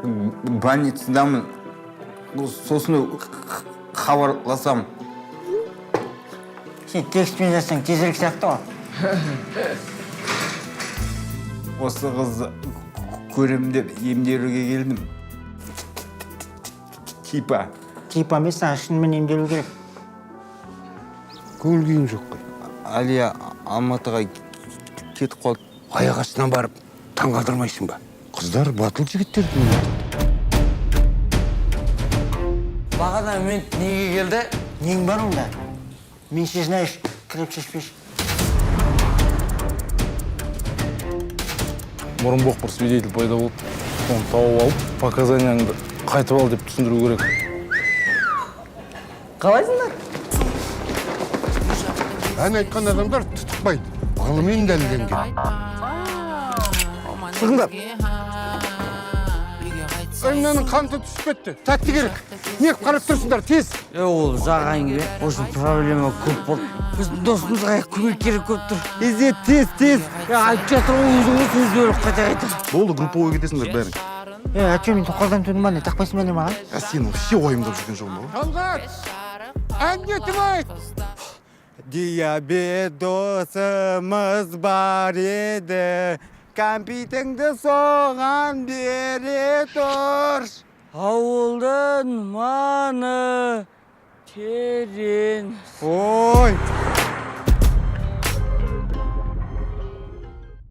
Больницадамын, сосын хабарласам. Сен текстпен жазсаң, тезірек сияқты ғой. Осы қызды көрем деп емделуге келдім. Типа. Типа емес, саған шынымен емделу керек. Көңіл күйің жоқ қой. Алия Алматыға кетіп қалды. Аяқ астынан барып таң қалдырмайсың ба? Қыздар батыл жігіттерді ұнатады. Бағана мен неге келді? Нең бар онда? Меньше знаешь, крепче спишь. Мұрынбоқ бір свидетель пайда болды. Соны тауып алып, показанияңды қайтып ал деп түсіндіру керек. Қалайсыңдар? Ән айтқан адамдар тұтықпайды. Ғылыммен дәлелденген. Шығыңдар. Ей, мынаның қанты түсіп кетті. Тәтті керек. Не қарап тұрсыңдар, тез. Е, ол ұзақ әңгіме. Осы проблема көп болды. Біздің досымызға көмек керек болып тұр. Ізет, тез, тез. Е, айтып жатыр ғой, өзің ғой сөз бөліп қайта қайта. Болды, групповой кетесіңдер бәрің. Е, а че, мен тоқалдан тудым ба, не тақпайсың ба, не маған? А сен вообще уайымдап жүрген жоқпын ба? Талғат! Әндетіп айт! Диабет досымыз бар еді. Кәмпитіңді соған бере тұр. Ауылдың маңы терең. Ой.